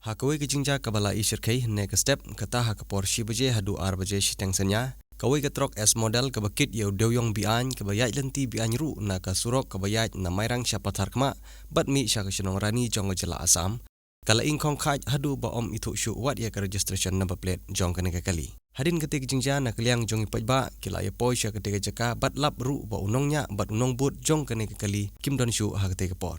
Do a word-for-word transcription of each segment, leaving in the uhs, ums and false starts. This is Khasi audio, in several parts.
Ha kawei ka jingjia kaba la i shyrkhei hynne ka step, kata ha ka por shi baje haduh ar baje shiteng synñia, kawei ka trok S model kaba kit ïa u dewïong be-aiñ kaba ïaid lynti be-aiñ ruh na ka surok kaba ïaid na Mairang sha Patharkhmah bad mih sha ka shnong Rani jong ka jylla Assam, ka la ingkhong khaid haduh ba ym ithuh shuh wat ïa ka registration number plate jong kane ka kali. Hadien katei ka jingjia, na ka liang jong ki paidbah ki la ïa poi sha katei ka jaka bad lap ruh ba u nongñiah bad u nongbud jong kane ka kali kim don shuh ha katei ka por.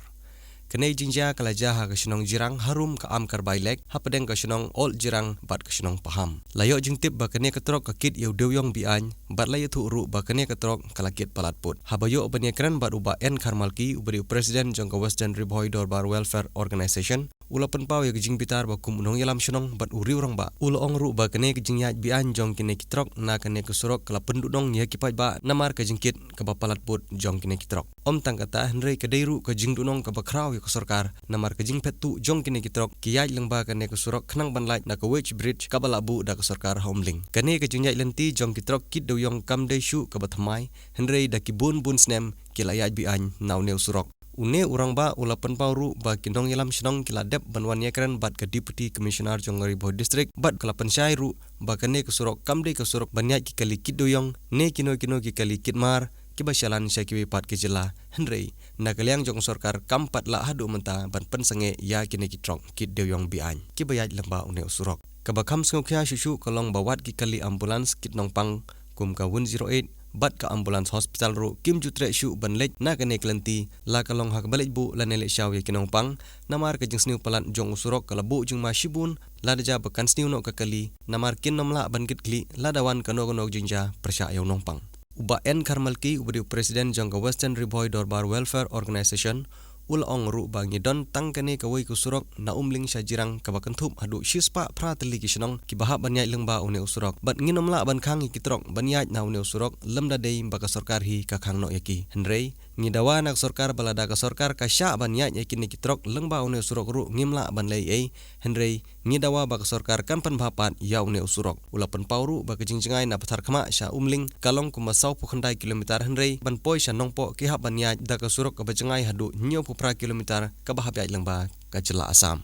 Kane ka jingjia ka la jia ha ka shnong Jirang, harum ka Amkarbai Lake, hapdeng ka shnong Old Jirang bad ka shnong Paham. La ïoh jingtip ba kane ka trok ka kit ïa u dewïong be-aiñ bad la ïathuh ruh ba kane ka trok ka la kit palat pud. Haba ïoh ban ïakren bad u Bah N Kharmalki, uba dei u president jong ka Western Ri Bhoi Dorbar Welfare Organisation, u la pynpaw ïa ka jingbitar ba kum u nongïalam shnong bad u riew rangbah, u la ong ruh ba kane ka jingïaid be-aiñ jong kine ki trok na kane ka surok ka la pynduhnong ïa ki paidbah namar ka jingkit kaba palat pud jong kine ki trok. Ym tang kata, hynrei ka dei ruh ka jingduhnong kaba khraw ïa ka sorkar namar ka jingphet tuh jong kine ki trok ki ïaid lyngba kane ka surok khnang ban lait na ka weight bridge kaba la buh da ka sorkar ha Umling. Kane ka jingïaid lynti jong ki trok kit dewïong kam dei shuh kaba thymmai, hynrei da ki bun bun snem ki la ïaid be-aiñ na une u surok. Une u rangbah u la pynpaw ruh ba ki nongïalam shnong ki la dep ban wan ïakren bad ka Deputy Commissioner jong ka Ri Bhoi District bad ka la pynshai ruh ba kane ka surok kam dei ka surok ban ïaid ki kali kit dewïong ne kino kino ki kali kit mar kiba shalan sha kiwei pat ki jylla, hynrei na ka liang jong ka sorkar kam pat lah haduh mynta ban pynsangeh ïa kine ki trok kit dewïong be-aiñ kiba ïaid lyngba une u surok. Kaba kham sngewkhia shuh shuh ka long ba wat ki kali ambulance kit nongpang kum ka one zero eight bad ka ambulance hospital ruh kim ju treh shuh ban leit na kane ka lynti, la ka long ha kaba leit buh lane leit shaw ïa ki nongpang, namar ka jingsniew palat jong u surok ka la buh jingma shibun lada jia ba kan sniew noh ka kali, namar kin nym lah ban kit khlieh lada wan kano kano ka jingjia pyrshah ïa u nongpang. U Bah N Kharmalki, uba dei u president jong ka Western Ri Bhoi Dorbar Welfare Organisation, u la ong ruh ba ngi don tang kane kawei ka surok na Umling sha Jirang kaba kynthup haduh shispah phra tylli ki shnong kiba hap ban ïaid lyngba une u surok. Bad ngin nym lah ban khang ïa ki trok ban ïaid na une u surok lymda dei ba ka sorkar hi ka khang noh ïa ki. Hynrei ngi dawa na ka sorkar ba lada ka sorkar ka shah ban ïaid ïa kine ki trok lyngba une u surok ruh ngim lah ban leh ei ei. Hynrei ngi dawa ba ka sorkar kan pynbha pat ïa une u surok. U la pynpaw ruh ba ka jingjngai na Patharkhmah sha Umling ka long kumba sawphew khyndai kilometer, hynrei ban poi sha Nongpoh ki hap ban ïaid da ka surok kaba jngai haduh hynñiewphew phra kilometer kaba hap ïaid lyngba ka jylla Assam.